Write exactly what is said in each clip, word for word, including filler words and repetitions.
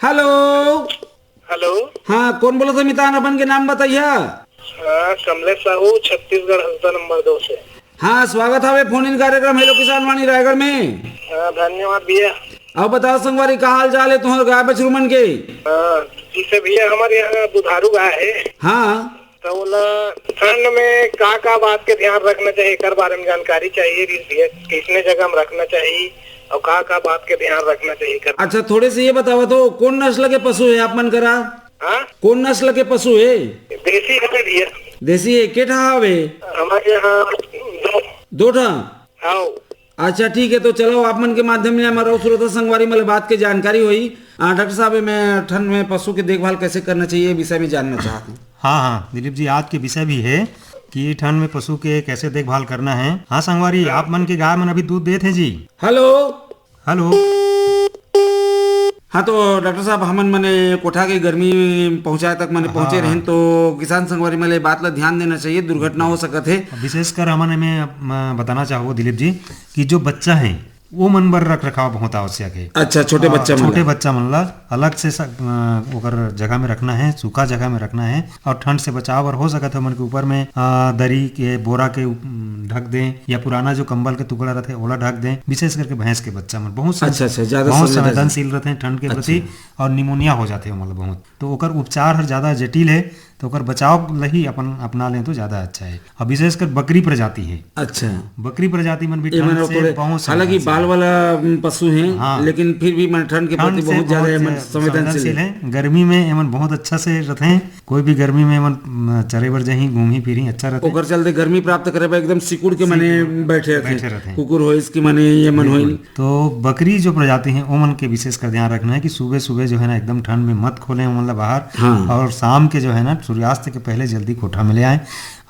Hello. Hello. हाँ, कोन बोलत हे मितान, अपन के नाम बताइया। हाँ, कमलेश साहू, छत्तीसगढ़ हंसदा नंबर दो से। हाँ, स्वागत हवे फोन इन कार्यक्रम हेलो किसान वाणी रायगढ़ में। हाँ, धन्यवाद भैया। अब बताओ संगवारी, का हाल चाल है तुम्हारे गाय बछरू मन के? हाँ, जैसे भैया हमारे यहाँ दुधारू गाय है। हाँ। तो बोला, ठंड में का का बात के ध्यान रखना चाहिए, एकर बारे में जानकारी चाहिए रहिस भैया, किसने जगह में रखना चाहिए और का का बात के ध्यान रखना चाहिए एकर। अच्छा, थोड़े से ये बतावा तो, कौन नस्ल के पशु है आप मन करा? हाँ? कौन नस्ल के पशु है? देसी है भैया। देसी है, के ठा हवे? हमारे यहाँ दो। दो ठा? हाँ। अच्छा, ठीक है, तो चलो, आप मन के माध्यम ले हमर अउ श्रोता संगवारी मन ले बात के जानकारी होई। आ, डॉक्टर साहब, मैं ठंड में पशु के देखभाल कैसे करना चाहिए, ये विषय में जानना चाहत हूँ। हाँ, हाँ, दिलीप जी, आज के विषय भी है कि ठंड में पशु के कैसे देखभाल करना है। हाँ संगवारी, आप मन के गाय मन अभी दूध देत हे जी। हेलो। हेलो। हाँ, तो डॉक्टर साहब, हमन मने कोठा के गर्मी पहुँचाए तक मने पहुँचे हाँ। रहेन, तो किसान संगवारी मन ले बात ला ध्यान देना चाहिए, दुर्घटना हो सकत हे। विशेषकर हमन एमे, म, बताना चाहबो दिलीप जी कि जो बच्चा है, वो मन बर रख रखाव बहुत आवश्यक है। अच्छा, छोटे और बच्चा मन छोटे ला। बच्चा मन ला अलग से स-, अ, ओकर जगह में रखना है, सूखा जगह में रखना है और ठंड से बचाव बर हो सकत है ओमन के ऊपर में, अ, दरी के बोरा के उप-, ढक दें या पुराना जो कंबल के टुकड़ा रहते ओला ढक दें। विशेष करके भैंस के बच्चा मन बहुत सं-, अच्छा, अच्छा, ज्यादा बहुत संवेदनशील। संवेदनशील रहते हैं ठंड के प्रति अच्छा। और निमोनिया हो जाते हैं ओमन ला बहुत। तो ओकर उपचार हर ज्यादा जटिल है, तो ओकर बचाव ला ही अपन अपना लें तो ज्यादा अच्छा है। और विशेषकर बकरी प्रजाति है। अच्छा। बकरी प्रजाति मन भी ये ठंड मन से थोड़े, बहुत हालांकि संवेदनशील बाल है। वाला, उम, पशु हैं, हाँ। लेकिन फिर भी मन ठंड के ठंड प्रति से बहुत ज्यादा बहुत, एमन अ, संवेदनशील संवेदनशील है। हैं। गर्मी में एमन बहुत अच्छा से रहते हैं। कोई भी गर्मी में एमन, म, चरे बर जाही, घूमही फिरही, अच्छा रहते हैं। ओकर चलते गर्मी प्राप्त करे बर एकदम सिकुड़ के मने सिकुड़ बैठे रहते बैठे हैं। रहते हैं। कुकुर होइस कि मने ये मन बिल्कुल। होइल। तो बकरी जो प्रजाति है, ओमन के विशेष कर ध्यान रखना है कि सुबह-सुबह जो है ना, एकदम ठंड में मत खोलें ओमन ला बाहर। हाँ। और शाम के जो है ना, सूर्यास्त के पहले जल्दी कोठा में ले आएं।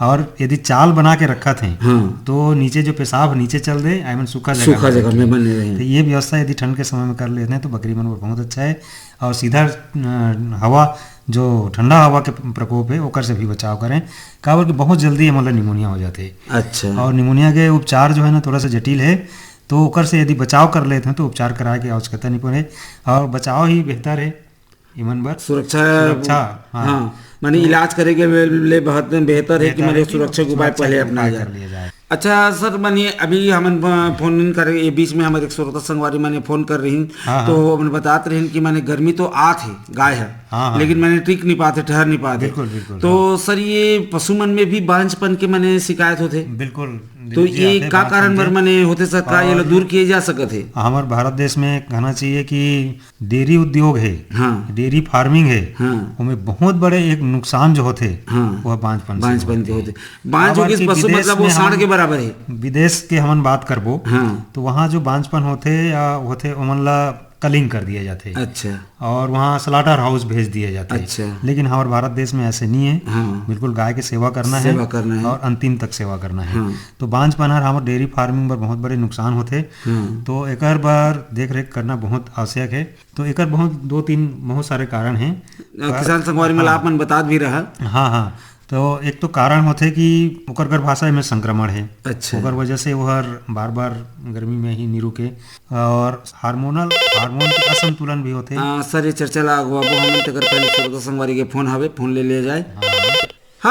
और यदि चाल बना के रखत हैं, हाँ। तो नीचे जो पेशाब नीचे चल दे, एमन सूखा जगह सूखा में जगह रखें। में बने रहें। तो ये व्यवस्था यदि ठंड के समय में कर लेते हैं, तो बकरी मन बर बहुत अच्छा है। और सीधा, अ, हवा, जो ठंडा हवा के प्रकोप है, ओकर से भी बचाव करें, काबर कि बहुत जल्दी एमन ला निमोनिया हो जाते। अच्छा। और निमोनिया के उपचार जो है ना, थोड़ा सा जटिल है, तो ओकर से यदि बचाव कर लेते हैं, तो उपचार कराए के आवश्यकता नहीं पड़े और बचाव ही बेहतर है एमन बर। सुरक्षा, सुरक्षा, हाँ। हाँ, माने तो इलाज करे के ले बेहतर, बेहतर है कि माने सुरक्षा के उपाय पहले अपनाया जाए। कर लिया जाए। अच्छा सर, मानिए अभी हमन ब-, फोन इन करे, ये बीच में हमारे एक श्रोता संगवारी माने फोन कर रही, हाँ, तो हाँ। हमन बतात रही कि माने गर्मी तो आत है, गाय है, हाँ, हाँ। लेकिन माने टिक नहीं पाते, ठहर नहीं पाते। बिल्कुल, बिल्कुल, तो हाँ। सर, ये पशु मन में भी बांझपन के माने शिकायत होते? बिल्कुल, तो दिलीप जी, ये आते का बांझपन कारण बर के। माने होते सर, का ये ला और दूर किए जा सकत है? हमारे भारत देश में कहना चाहिए कि डेयरी उद्योग है, हाँ। डेयरी फार्मिंग है, हाँ। ओमे बहुत बड़े एक नुकसान जो होथे, हाँ। वो बांझपन से बांझपन के होथे। होथे। बांझ काबर हो गिस कि पशु, विदेश मतलब वो में सांड हम, के बराबर है। विदेश के हमन बात करबो, हाँ। तो वहाँ जो बांझपन होथे या होथे, ओमन ला कलिंग कर दिया जाथे। अच्छा। और वहाँ स्लॉटर हाउस भेज दिया जाथे। अच्छा। लेकिन हमारे भारत देश में ऐसे नहीं है। हाँ। बिल्कुल गाय के सेवा करना है सेवा करना है। और अंतिम तक सेवा करना है। हाँ। तो बांझपन हर हमर डेयरी फार्मिंग बर बहुत बड़े नुकसान होथे। हाँ। तो एकर बर देख रेख करना बहुत आवश्यक है। तो एकर बहुत दो तीन बहुत सारे कारण हैं। अ, किसान संगवारी मन ला हाँ। आप मन बतात भी रहा। हाँ, हाँ। तो एक तो कारण होथे कि ओकर गर्भाशय में संक्रमण है। अच्छा। ओकर वजह से वो हर बार-बार गर्मी में ही नी रुके और हार्मोनल, हार्मोन के असंतुलन भी होथे। हाँ, सर, ये चर्चा ला अगुवाबो हमन, तेकर पहले श्रोता संगवारी के फोन हवे, फोन ले लिया जाए। हाँ।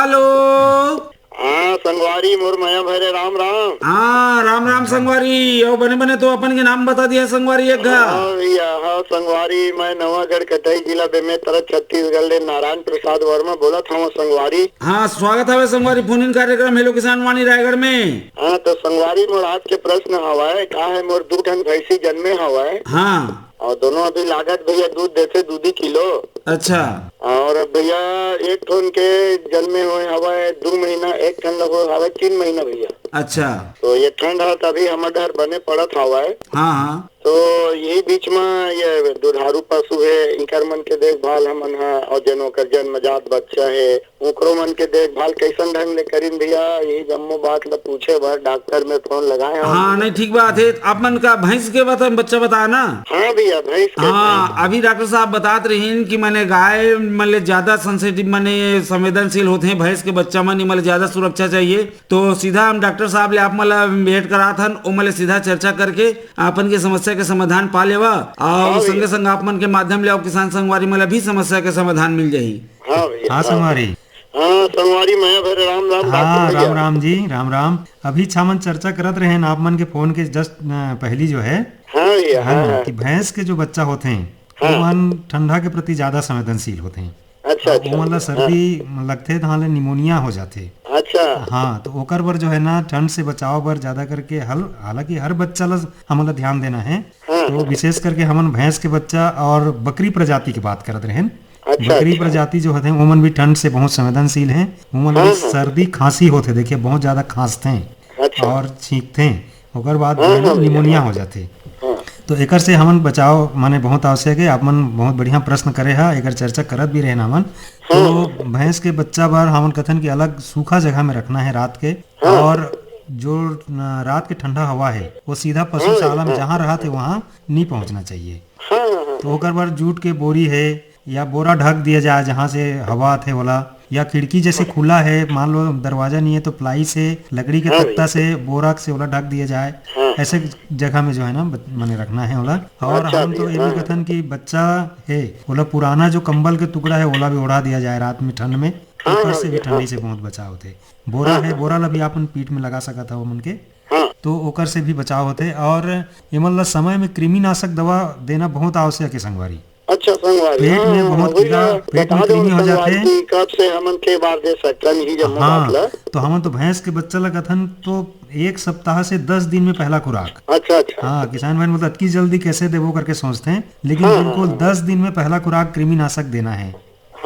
हेलो। हाँ, संगवारी मोर मया भरे राम राम। हाँ, राम राम संगवारी। अउ बने बने तो अपन के नाम बता दिया संगवारी एक घा। हाँ भैया, हाँ संगवारी, मैं नवागढ़ कटाई जिला बेमेतरा छत्तीसगढ़ ले नारायण प्रसाद वर्मा बोलत हूँ संगवारी। हाँ, स्वागत हवे संगवारी फोन इन कार्यक्रम हेलो किसान वाणी रायगढ़ में। हाँ, तो संगवारी मोर आज के प्रश्न हवय, का है मोर दू ठन भैंसी जन्मे हवय। हाँ। और दोनों अभी लागत भैया दूध देथे दू दी किलो। अच्छा। और भैया एक ठन के जन्मे हुए हवय दू महीना, एक ठन ल हुए हवय तीन महीना भैया। अच्छा। तो ये ठंड ह तभी हमर डहर बने पड़त हवय। हाँ, हाँ। तो यही बीच में ये दुधारू पशु है, इनकर मन के देखभाल हमन ह, और जन ओकर जन्मजात बच्चा है, ओकरो मन के देखभाल कैसन ढंग ले करिन भैया, यही जम्मो बात ल पूछे बर डॉक्टर में फोन लगाए हन। हाँ, नहीं, ठीक बात है। आप मन का भैंस के बता, बच्चा बताया ना? हाँ भैया, भैंस के, हाँ, भैंस। अभी डॉक्टर साहब बतात रहीन कि माने गाय मन ले ज्यादा सेंसिटिव, माने संवेदनशील होते हैं, भैंस के बच्चा मन, ये मन ले ज्यादा सुरक्षा चाहिए। तो सीधा हम डॉक्टर साहब ले आप मन ला भेंट करात हन, ओ मन ले सीधा चर्चा करके आपन के समस्या के समाधान पा लेवा। और हाँ भैया। संगे संग आप मन के माध्यम ले अउ किसान संगवारी मन ला भी समस्या के समाधान मिल जाही। हाँ भैया, हाँ हाँ। संगवारी। हाँ संगवारी, मैं भर राम राम हाँ, बाबू भैया। राम राम जी, राम राम। अभी छा मन चर्चा करत रहे आप मन के फोन के just, अ, पहली जो है, हाँ भैया, है हाँ, ना, हाँ। कि भैंस के जो बच्चा होते हैं, हाँ। वो मन ठंडा के प्रति ज्यादा संवेदनशील होते हैं। अच्छा, अच्छा, ओमन ला हाँ। सर्दी लगथे, तहाँ ले निमोनिया हो जाथे। अच्छा। हाँ, तो ओकर बर जो है ना, ठंड से बचाव बर ज्यादा करके हल-, हालांकि हर बच्चा ला हमन ला ध्यान देना है। हाँ, तो हाँ। विशेष करके हमन भैंस के बच्चा और बकरी प्रजाति के बात करत रहेन। अच्छा, बकरी अच्छा। प्रजाति जो होथे, ओमन भी ठंड से बहुत संवेदनशील हैं। ओमन ला हाँ, भी हाँ। सर्दी, खांसी होथे, देखिए, बहुत ज्यादा खांसथे अच्छा। और छींकथे, ओकर बाद हाँ, जो है ना, हाँ, भैया, निमोनिया हाँ। हो जाथे। हाँ। तो एकर से हमन बचाव माने बहुत आवश्यक है। आप मन बहुत बढ़िया प्रश्न करे हा, एकर चर्चा करत भी रहेन हमन। हाँ। तो भैंस के बच्चा बर हमन कथन कि अलग सूखा जगह में रखना है रात के, हाँ। और जो, अ, रात के ठंडा हवा है, वो सीधा हाँ, पशुशाला में हाँ। जहाँ रहत है, वहाँ नहीं पहुँचना चाहिए। हाँ, हाँ, हाँ। तो ओकर बर जूट के बोरी है या बोरा ढक दिया जाए, जहाँ से हवा आथे ओला, या खिड़की जैसे खुला है, मान लो दरवाजा नहीं है, तो प्लाई से, लकड़ी के हाँ तख्ता भैया। से, बोरा से ओला ढक दिया जाए। हाँ। ऐसे जगह में जो है ना, बच-, माने रखना है ओला। और अच्छा हम तो भैया, ये भी हाँ। कथन कि बच्चा है, ओला पुराना जो कंबल के टुकड़ा है, ओला भी ओढ़ा दिया जाए रात में ठंड में, हाँ, ओकर हाँ से भी भैया, ठंडी हाँ। से बहुत बचाव होथे। बोरा हाँ, है, हाँ। बोरा ला भी आप मन पीठ में लगा सकत हव ओमन के, हाँ। तो ओकर से भी बचाव होथे। और एमन ला समय में कृमिनाशक दवा देना बहुत आवश्यक है संगवारी। अच्छा संगवारी, पेट हाँ, में हाँ, बहुत वही कीड़ा, ना, पेट में बता दो कृमि हो संगवारी जाथे। कि कब से हमन के बार दे सकथन, यही जम्मो हाँ, बात ला। तो हमन तो भैंस के बच्चा ला कथन तो एक सप्ताह से दस दिन में पहला खुराक। अच्छा, अच्छा। हाँ, किसान भाई मतलब अतकी जल्दी कैसे देबो करके सोचते हैं, लेकिन हाँ, हाँ, बिल्कुल हाँ। दस दिन में पहला खुराक कृमिनाशक देना है।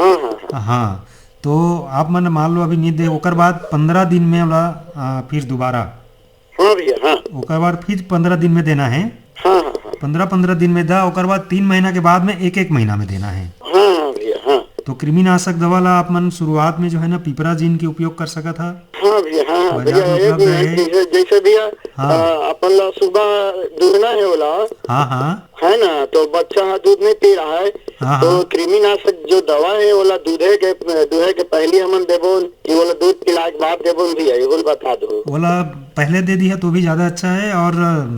हाँ, हाँ, हाँ। हाँ, तो आप मन मान लो अभी नहीं दे, ओकर बाद पन्द्रह दिन में ओला, आ, फिर दोबारा। हाँ भैया, हाँ। ओकर बाद फिर पन्द्रह दिन में देना है। हाँ, हाँ, हाँ। पन्द्रह, पन्द्रह दिन में दा, ओकर बाद तीन महीना के बाद में एक, एक महीना में देना है। हाँ, हाँ भैया, हाँ। तो कृमिनाशक दवा ला आप मन शुरुआत में जो है ना, पिपराजिन के उपयोग कर सकत हा। हाँ भैया, हाँ, हाँ, बाजार भैया, में एक उपलब्ध मिनट, है। जैसे, जैसे भैया, हाँ। अ, अपन ला सुबह दूहना है ओला। हाँ, हाँ। है ना, तो बच्चा हा दूध नहीं पी रहा है, हाँ, तो हाँ। कृमिनाशक जो दवा है, ओला दूधे के, दूहे के पहली हमन देबो कि ओला दूध पिलाए के बाद देबो भैया, ये बोल बता दो। ओला पहले दे दिया तो भी ज्यादा अच्छा है, और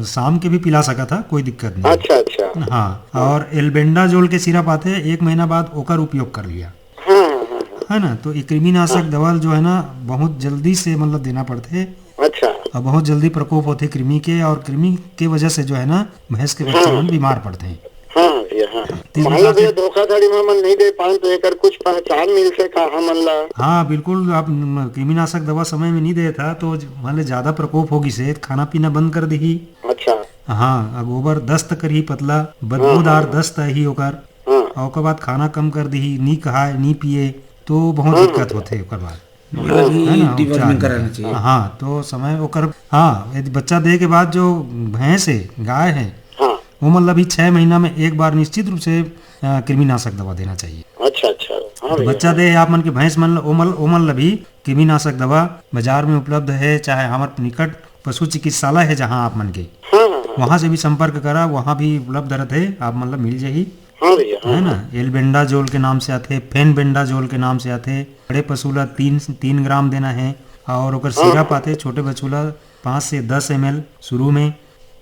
शाम के भी पिला सकत हा, कोई दिक्कत नहीं। अच्छा, अच्छा। हाँ, और एल्बेंडाजोल के सिरप आथे, एक महीना बाद ओकर उपयोग कर लिया। हाँ, हाँ, हाँ, हाँ। है ना, तो ये कृमिनाशक हाँ। दवा जो है ना, बहुत जल्दी से मतलब देना पड़थे। अच्छा। और बहुत जल्दी प्रकोप होथे कृमि के, और कृमि के वजह से जो है ना, भैंस के हाँ। बच्चा मन बीमार पड़थे। हाँ, भैया, हाँ। तो ये मान लो बात भैया, है। धोखाधड़ी में हमन नहीं दे पान, तो एकर कुछ पहचान मिलथे का हमन ला? हाँ, बिल्कुल, आप न-, कृमिनाशक दवा समय में नहीं देत हा, तो ज-, मान ले ज्यादा प्रकोप हो गिस हे, खाना पीना बंद कर दिही। अच्छा। हाँ, अब ओबर दस्त करही पतला, बदबूदार हाँ, हाँ। दस्त आही ओकर, हाँ। और ओकर बाद खाना कम कर दिही, नी खाए, नी पिए, तो बहुत हाँ, दिक्कत हाँ। होथे ओकर बाद। ओला भी है ना, डिवर्मिंग उपचार कराना में। चाहिए। हाँ, तो समय ओकर, हाँ, यदि बच्चा दे के बाद जो भैंस है, गाय है, हाँ। ओमन ला भी छह महीना में एक बार निश्चित रूप से, अ, कृमिनाशक दवा देना चाहिए। अच्छा, अच्छा। हाँ तो भैया, बच्चा हाँ। दे है आप मन के भैंस मन ला, ओमन, ओमन ला भी कृमिनाशक दवा बाजार में उपलब्ध है, चाहे हमर निकट पशु चिकित्सालय है जहाँ आप मन के, हाँ, हाँ, हाँ। वहाँ से भी संपर्क करा, वहाँ भी उपलब्ध रहते, आप मन ला मिल जाही। हाँ भैया, हाँ, है ना? हाँ। एल्बेंडाजोल के नाम से आथे, फेनबेंडाजोल के नाम से आथे। बड़े पशु ला तीन, तीन ग्राम देना है, और ओकर हाँ, सिरप हाँ। आथे, छोटे पशु ला पाँच से दस एम एल शुरू में,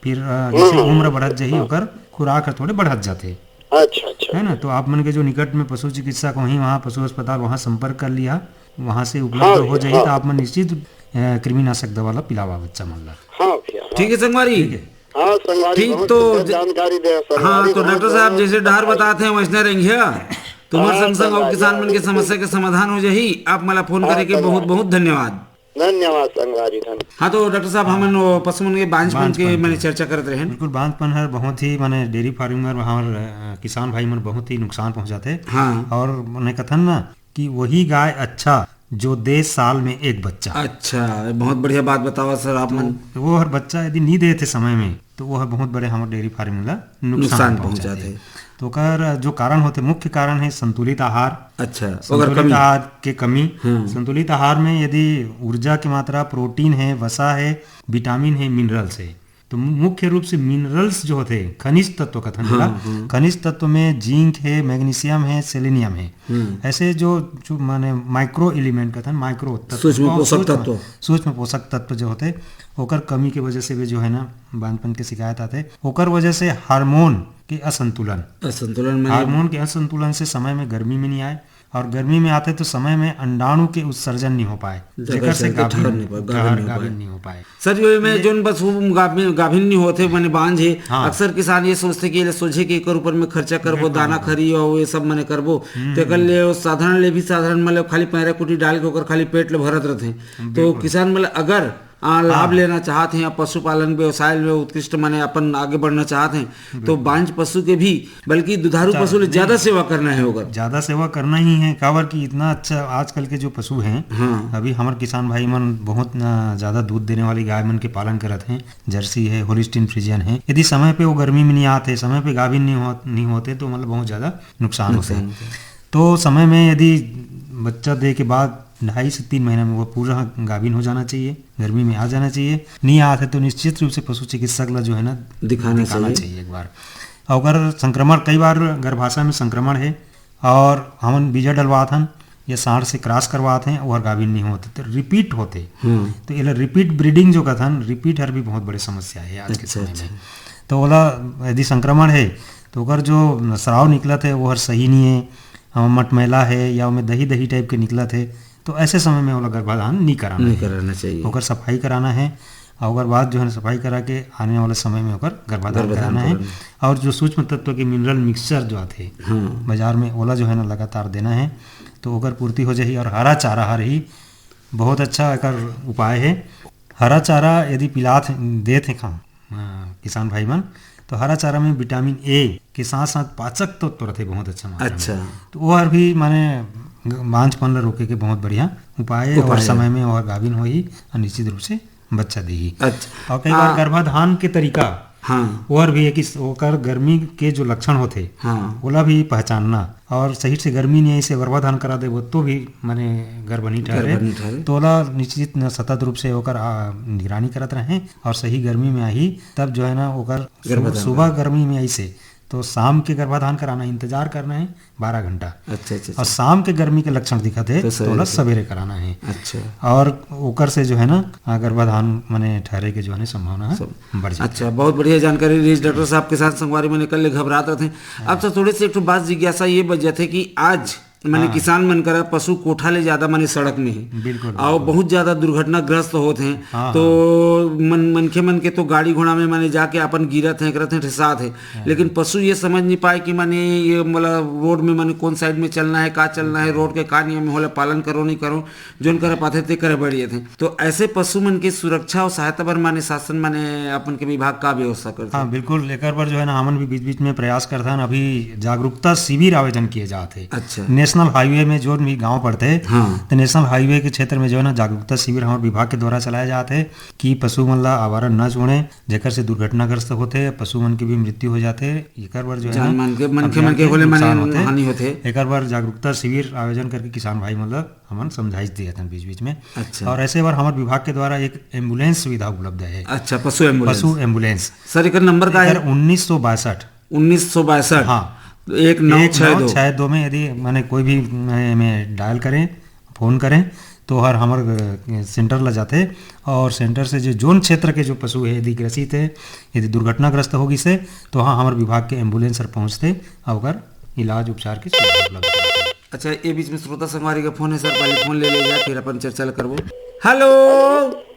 फिर, अ, हाँ, जैसे हाँ, उम्र हाँ। बढ़त जाही, हाँ। ओकर खुराक ह थोड़े बढ़त जाथे। अच्छा, अच्छा। है ना? तो आप मन के जो निकट में पशु चिकित्सक होही, वहाँ पशु अस्पताल, वहाँ संपर्क कर लिया, वहाँ से उपलब्ध हाँ हो भैया, जाही, हाँ। तो आप मन निश्चित, अ, कृमिनाशक दवा ला पिलावा बच्चा मन ला। हाँ भैया, हाँ। ठीक है संगवारी। ठीक है। हाँ, संगवारी, ठीक, बहुत तो सुंदर ज-, जानकारी दे, हाँ, संगवारी, तो बहुत, डॉक्टर साहब, बहुत जैसे डहार अच्छा। बताते हैं, वैसने रेंगिहा। तुम्हर हाँ, संग संग अउ संगवारी, किसान मन के बिल्कुल। समस्या के समाधान हो जाही। आप मन ला फोन हाँ, करे के संगवारी। बहुत, बहुत धन्यवाद। धन्यवाद, संगवारी, धन्यवाद। हाँ, तो डॉक्टर साहब, हाँ। हमन वो पशु मन के बांझपन के बांझपन माने के। चर्चा करत रहेन। बिल्कुल, बांझपन हर बहुत ही, माने, डेयरी फार्मिंग में हमार, अ, किसान भाई मन बहुत ही नुकसान पहुंचाथे। हाँ। और उन्हें कथन ना, कि वही गाय अच्छा जो दे साल में एक बच्चा। अच्छा, बहुत बढ़िया बात बतावा सर आप तो मन। वो हर बच्चा यदि नहीं देथे समय में, तो वो हर बहुत बड़े हमर डेयरी फार्मिंग ला नुकसान नुकसान पहुंचाथे। पहुंचाथे। तो ओकर जो कारण होथे, मुख्य कारण है संतुलित आहार। अच्छा, ओकर संतुलित कमी। आहार के कमी। हम्म। संतुलित आहार में यदि ऊर्जा के मात्रा, प्रोटीन है, वसा है, विटामिन है, मिनरल्स है, तो मु-, मुख्य रूप से मिनरल्स जो होते, खनिज तत्व कथन हाँ, जेला, हाँ। खनिज तत्व में जिंक है, मैग्नीशियम है, सेलेनियम है। हम्म। ऐसे जो, जो माने माइक्रो एलिमेंट कथन, माइक्रो तत्व, सूक्ष्म बहुत पोषक सूक्ष्म, तत्व। सूक्ष्म पोषक तत्व जो होते, ओकर कमी के वजह से भी जो है ना, बांझपन के शिकायत आते। ओकर वजह से हार्मोन के असंतुलन, असंतुलन माने हार्मोन के असंतुलन से समय में गर्मी में नहीं आए, और गर्मी में आते तो समय में अंडाणु के उत्सर्जन नहीं हो पाए, जेकर जेकर से चलते गाभिन, ठहर नहीं पाए, गाभिन गाभिन, नहीं हो पाए। गाभिन नहीं हो पाए। सर, ये में ये जोन पशु गाभिन, गाभिन नहीं होते, माने बांझ है, हाँ। अक्सर किसान ये सोचते कि ये सोझे के एकर ऊपर में खर्चा करबो, बिल्कुल, दाना बिल्कुल। खरी और ये सब माने करबो, हम्म। तेकर ले वो साधारण ले भी साधारण, मतलब खाली पैरा कुटी डाल के ओकर खाली पेट ले भरत रहते। तो बिल्कुल। किसान मतलब अगर, आ, लाभ हाँ। लेना चाहत हैं या पशुपालन व्यवसाय में उत्कृष्ट माने अपन आगे बढ़ना चाहत हैं, तो बिल्कुल। बांझ पशु के भी, बल्कि दुधारू अच्छा, पशु ले नहीं। ज्यादा सेवा करना है ओकर। ज्यादा सेवा करना ही है, काबर कि इतना अच्छा आजकल के जो पशु हैं, हाँ। अभी हमर किसान भाई मन बहुत न ज्यादा दूध देने वाली गाय मन के पालन करत हैं, जर्सी है, होलिस्टीन फ्रिजियन है। यदि समय पे वो गर्मी में नहीं आते, समय पे गाभिन नहीं हो-, नहीं होते, तो मतलब बहुत ज्यादा नुकसान होते। नुकसान होते। तो समय में यदि बच्चा दे के बाद ढाई से तीन महीना में वो पूरा गाभिन हो जाना चाहिए, गर्मी में आ जाना चाहिए। नहीं आते तो निश्चित रूप से पशु चिकित्सक ला जो है ना, दिखाना दिखाना चाहिए। चाहिए एक बार। और अगर संक्रमण, कई बार गर्भाशय में संक्रमण है और हमन बीजा डलवात हन या सांड से क्रॉस करवात हैं, वो हर गाभिन नहीं होते, तो रिपीट होते। हम्म। तो एला रिपीट ब्रीडिंग जो कथन, रिपीट हर भी बहुत बड़ी समस्या है आज के अच्छा, समय में। अच्छा। तो ओला यदि संक्रमण है, तो ओकर जो स्राव निकलत है, वो हर सही नहीं है, अ, मटमैला है या ओमे दही दही टाइप के निकलत है, तो ऐसे समय में ओला गर्भाधान नहीं कराना नहीं है। कराना चाहिए। ओकर सफाई कराना है, और ओकर बाद जो है ना, सफाई करा के आने वाले समय में ओकर गर्भाधान गर्भाधान कराना है। कराना। और जो सूक्ष्म तत्व के मिनरल मिक्सचर जो आथे हाँ। बाजार में, ओला जो है ना, लगातार देना है, तो ओकर पूर्ति हो जाही। और हरा चारा हर ही बहुत अच्छा एकर उपाय है। हरा चारा यदि पिलात देत हे खा, अ, किसान भाई मन, तो हरा चारा में विटामिन ए के साथ-साथ पाचक तत्व रथे बहुत अच्छा मात्रा में। अच्छा। तो वो हर भी माने ग-, बांझपन ला रोके के बहुत बढ़िया उपाय है। उपाय और है। समय में वो गाभिन होही और निश्चित रूप से बच्चा देही। अच्छा। और कई बार हाँ। गर्भाधान के तरीका, हाँ। वो हर भी है कि ओकर गर्मी के जो लक्षण होथे, हाँ। ओला भी पहचानना। और सही से गर्मी नहीं आई से गर्भाधान करा देबो तो भी माने गर्भ नहीं ठहरे। गर्भ नहीं ठहरे। तो ओला निश्चित न सतत रूप से ओकर, आ, निगरानी करत रहें और सही गर्मी में आही तब जो है ना ओकर सु-, गर्भाधान सुबह करना। गर्मी में आई से तो शाम के गर्भाधान कराना, इंतजार करना है बारह घंटा। अच्छा, अच्छा, और अच्छा। शाम के गर्मी के लक्षण दिखत है तो तो सवेरे ओला से। सवेरे कराना है। अच्छा। और ओकर से जो है ना, आ, गर्भाधान माने ठहरे के जो है ना संभावना है सब। बढ़ जाता अच्छा, है। बहुत बढ़िया जानकारी रहीस डॉक्टर साहब। किसान संगवारी मन एकर ले घबरात रथे। हाँ। अब तो थोड़े से एक ठो बात जिज्ञासा ये बज जाथे कि आज माने हाँ। किसान मन करा पशु कोठा ले ज्यादा माने सड़क में हे। बिल्कुल, और बिल्कुल। बहुत ज्यादा दुर्घटनाग्रस्त होत हैं। हाँ, तो हाँ। मन, मनखे मन के तो गाड़ी घोड़ा में माने जाके अपन गिरत हैं, करत हैं, ठेसात हैं। हाँ। लेकिन पशु ये समझ नहीं पाए कि माने ये मतलब रोड में माने कौन साइड में चलना है, का चलना है, रोड के का नियम है, ओला पालन करो, नहीं करो। जोन करा पाथे ते करे बढ़ जाथे। तो ऐसे पशु मन के सुरक्षा और सहायता बर माने शासन माने अपन के विभाग का व्यवस्था करथे? हाँ, बिल्कुल, एकर बर जो है ना, हमन भी बीच-बीच में प्रयास करथन। अभी जागरूकता शिविर आयोजन किए जात हे। अच्छा। नेशनल हाईवे में जोन भी गांव पड़थे, हाँ। तो नेशनल हाईवे के क्षेत्र में जो है ना, जागरूकता शिविर हमर विभाग के द्वारा चलाए जात हे कि पशु मन ला आवारा न छोड़ें, जेकर से दुर्घटनाग्रस्त होथे, पशु मन के भी मृत्यु हो जाथे। एकर बर जो है जान ना, मान के, मनखे अभियान मन के के होले माने नुकसान होथे। हानि होथे। एकर बर जागरूकता शिविर आयोजन करके किसान भाई मन ला हमन समझाइश दिए हन बीच-बीच में। अच्छा। और ऐसे बार हमर विभाग के द्वारा एक एम्बुलेंस सुविधा उपलब्ध है। अच्छा, पशु एम्बुलेंस। पशु एम्बुलेंस। सर, एकर नंबर का है? एकर उन्नीस सौ बासठ। उन्नीस सौ बासठ। हाँ। एक नौ छह दो। एक नौ छह दो में यदि माने कोई भी, ए, में डायल करें, फोन करें, तो हर हमर, अ, सेंटर ला जाथे और सेंटर से जो जोन क्षेत्र के जो पशु है, यदि ग्रसित है, यदि दुर्घटनाग्रस्त हो गिस हे, तो हाँ, हमर विभाग के एम्बुलेंस हर पहुँचथे और ओकर इलाज उपचार के सुविधा उपलब्ध कराथे। अच्छा, ये बीच में श्रोता संगवारी का फोन है सर, पहले फोन ले ले जाए, फिर अपन चर्चा ला करबो। हेलो।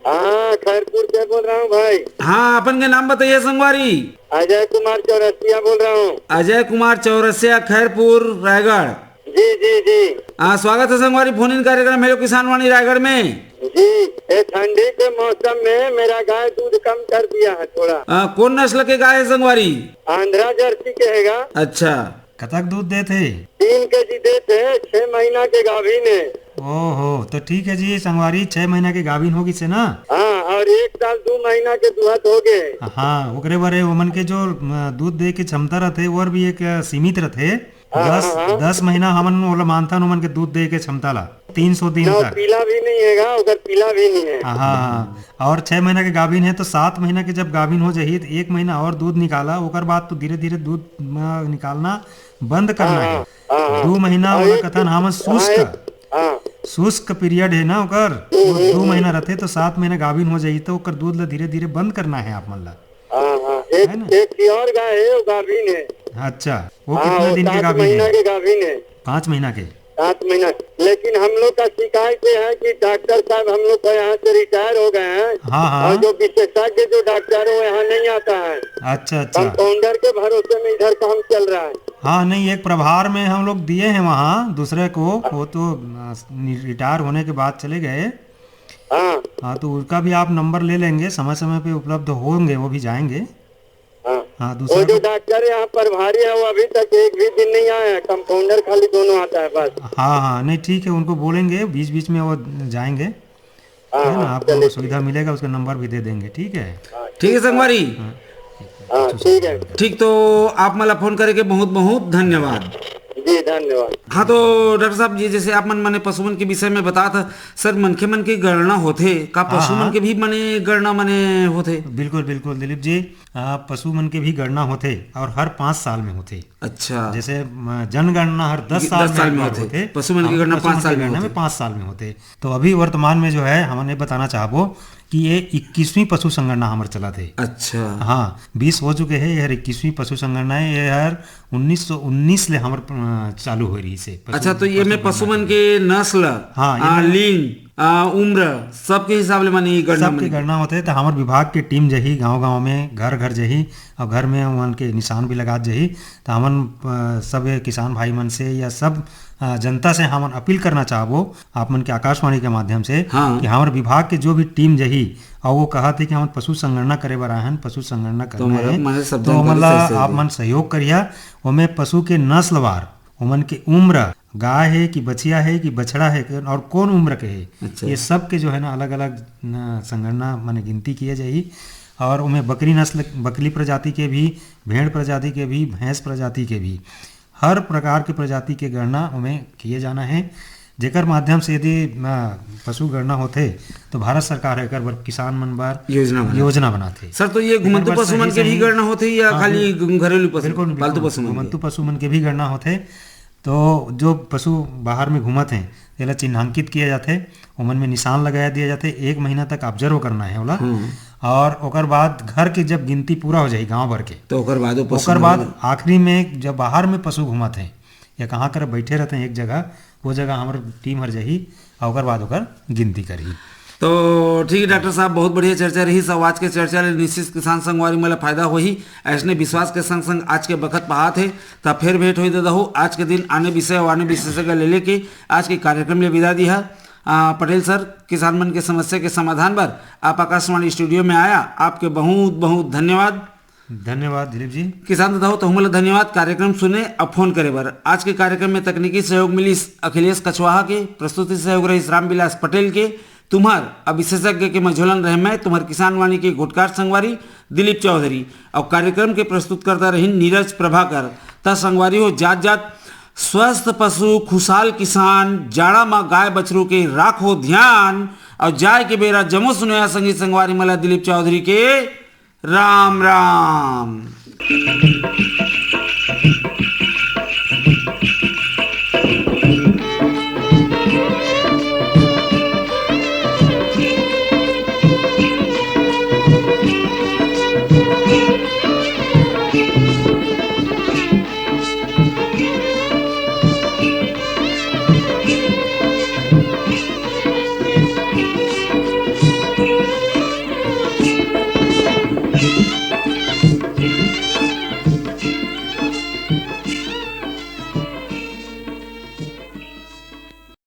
हाँ, खैरपुर से बोल रहा हूँ भाई। हाँ, अपन के नाम बताइए संगवारी। अजय कुमार चौरसिया बोल रहा हूँ। अजय कुमार चौरसिया, खैरपुर, रायगढ़। जी, जी, जी। हाँ, स्वागत है संगवारी फोन इन कार्यक्रम हेलो किसान वाणी रायगढ़ में। जी, ये ठंडी के मौसम में मेरा गाय दूध कम कर दिया है थोड़ा। आ, कौन नस्ल के गाय है संगवारी? आंध्रा जर्सी के हैगा। अच्छा। कतक दूध देत हे? तीन केजी देत हे, छह महीना के गाभिन हे। ओहो, तो ठीक है जी संगवारी, छह महीना के गाभिन हो गिस हे ना? हाँ, और एक साल दो महीना के दुहत हो गए। हाँ, ओकरे बारे ओमन के जो, अ, दूध दे के क्षमता रहथे, वो भी एक, अ, सीमित रहथे। हाँ, दस हाँ, हाँ। दस महीना हमन ओला मानथन, ओमन के दूध दे के क्षमता ला, तीन सौ दिन ना, तक। पीला भी नहीं हैगा, ओकर पीला भी नहीं है। हाँ, हाँ, हाँ। और छह महीना के गाभिन है, तो सात महीना के जब गाभिन हो जाही, तो एक महीना और दूध निकाला, ओकर बाद तो धीरे-धीरे दूध, म, निकालना बंद करना हाँ, है। हाँ, हाँ, हाँ। दो महीना हाँ, ओला एक कथन हमन हाँ, शुष्क, एक हाँ। शुष्क पीरियड है ना ओकर, हम्म, वो हम्म, दो हम्म। महीना रहते, तो सात महीना गाभिन हो जाही, तो ओकर दूध ला धीरे-धीरे बंद करना है आप मन ला। हाँ, हाँ। एक, है ना? एक प्योर गाय है, वो गाभिन है। अच्छा, वो हाँ, कितना वो दिन के सात गाभिन महीना है? के गाभिन है। पाँच महीना के? सात महीना। लेकिन हम लोग का शिकायत ये है कि डॉक्टर साहब हम लोग का यहाँ से रिटायर हो गए हैं। हाँ, हाँ। और जो विशेषज्ञ जो डॉक्टर है, वो यहाँ नहीं आता है। अच्छा, अच्छा। कंपाउंडर के भरोसे में इधर काम चल रहा है। हाँ, नहीं, एक प्रभार में हम लोग दिए हैं वहाँ दूसरे को, वो तो, अ, नि-, रिटायर होने के बाद चले गए। हाँ। हाँ, तो उनका भी आप नंबर ले लेंगे, समय समय पे उपलब्ध होंगे, वो भी जाएंगे। हाँ। हाँ, वो दूसरा जो को डॉक्टर यहाँ प्रभारी है, वो अभी तक एक भी दिन नहीं आया है, कंपाउंडर खाली दोनों आता है बस। हाँ, हाँ, नहीं, ठीक है, उनको बोलेंगे, बीच बीच में वो जाएंगे, हाँ, है ना? हाँ, आपको चलिए, सुविधा ठीक है। मिलेगा, उसका नंबर भी दे देंगे, ठीक है? हाँ, ठीक है, ठीक है। संगवारी। हाँ। हाँ, ठीक है। ठीक, तो आप मन ला फोन करे के बहुत बहुत धन्यवाद। जी, धन्यवाद। हाँ, तो डॉक्टर साहब जी, जैसे आप मन मने पशु मन के विषय में बतात ह, सर, मनखे मन के गणना होथे, का हाँ, पशु मन हाँ। के भी मने गणना मने होथे? बिल्कुल, बिल्कुल, दिलीप जी, आ, पशु मन के भी गणना होथे और हर पाँच साल में होथे। अच्छा। जैसे, म, जनगणना हर दस साल दस में साल एक में बार होथे, होथे, पशु मन के और गणना पशु पाँच मन साल के में गणना में होथे। पाँच साल में होथे। तो अभी वर्तमान में जो है, हमन ये बताना चाहबो कि ये इक्कीसवीं पशु संगणना हमर चलत हे। अच्छा। हाँ, बीस हो चुके हे, ये हर इक्कीसवीं पशु संगणना हे, ये हर उन्नीस सौ उन्नीस ले हमर, अ, चालू होय रहिस हे पशु, अच्छा, तो ये पशु में पशु संगणना मन के। के नस्ल, हाँ, ये आ, में लिंग, आ, उम्र, सबके हिसाब ले माने ये गणना सबके मन के। गणना होथे, तो हमर विभाग के टीम जही गांव-गांव में, घर-घर जही, और घर में उमन के निशान भी लगात जही। तो हमन, अ, सब किसान भाई मन से या सब, अ, जनता से हमन अपील करना चाहबो, आप मन के आकाशवाणी के माध्यम से, हाँ। कि हमर विभाग के जो भी टीम जही, और वो कहत हे कि हमन पशु संगणना करे बर आए हन, पशु संगणना तो करना हमारा, हे, हमारे सब तो जानकारी ओमन ला सही, सही आप दे। मन सहयोग करिहा। ओमे पशु के नस्लवार, ओमन के उम्र, गाय हे कि बछिया हे कि बछड़ा हे, और कौन उम्र के हे, अच्छा। ये सब के जो है ना, अलग-अलग न, संगणना माने गिनती किए जाही। और ओमे बकरी नस्ल, बकरी प्रजाति के भी, भेड़ प्रजाति के भी, भैंस प्रजाति के भी, हर प्रकार के प्रजाति के गणना ओमे किए जाना हे, जेकर माध्यम से यदि, अ, पशु गणना होथे, तो भारत सरकार एकर बर, किसान मन बर योजना बनाथे। योजना बनाथे। सर, तो ये एकर घुमंतू बर पशु सही, मन के भी सही गणना होथे या हाँ, खाली बिल-, घरेलू पशु, बिल्कुल, बिल्कुल, पालतू पशु मन के? घुमंतू पशु मन के भी गणना होथे। तो जो पशु बाहर में घूमत हें, तेला चिन्हांकित किया जाथे, ओमन में निशान लगाया दिया जाथे, एक महीना तक ऑब्जर्व करना हे ओला। हम्म। और ओकर बाद घर के जब गिनती पूरा हो जाही गांव भर के, तो ओकर बाद वो पशु ओकर मन बाद ला आखिरी में जब बाहर में पशु घूमत हें या कहाँ कर बैठे रहते हैं एक जगह, वो जगह हमर टीम हर जाही और ओकर बाद ओकर गिनती करही। तो ठीक है डॉक्टर साहब, बहुत बढ़िया चर्चा रहिस। आज के चर्चा ले निश्चित किसान संगवारी मन ला फायदा होही, अइसने विश्वास के संग संग आज के बखत पाहत हे। त फेर भेंट होही दादा हो, आज के दिन आने विषय अउ आने विशेषज्ञ ले लेके आज के कार्यक्रम ले विदा दिहा। आ, पटेल सर, किसान मन के समस्या के समाधान बर आप आकाशवाणी स्टूडियो में आया, आपके बहुत बहुत धन्यवाद। धन्यवाद दिलीप जी। किसान दादा हो, तो हमला धन्यवाद कार्यक्रम सुने अउ फोन करे बर। आज के कार्यक्रम में तकनीकी सहयोग मिलिस अखिलेश कछवाहा के, प्रस्तुति सहयोग रहिस रामविलास पटेल के। तुम्हर अब विशेषज्ञ के मझोलन रहे मैं, तुम्हर किसान वाणी के गोटकार संगवारी दिलीप चौधरी। अउ कार्यक्रम के प्रस्तुतकर्ता रहिन नीरज प्रभाकर। त संगवारी हो, जात जात स्वस्थ पशु, खुशहाल किसान, जाड़ा म गाय बछरू के राखो ध्यान। अउ जाय के बेरा जम्मो सुनोया संगी संगवारी मन ला दिलीप चौधरी के राम राम।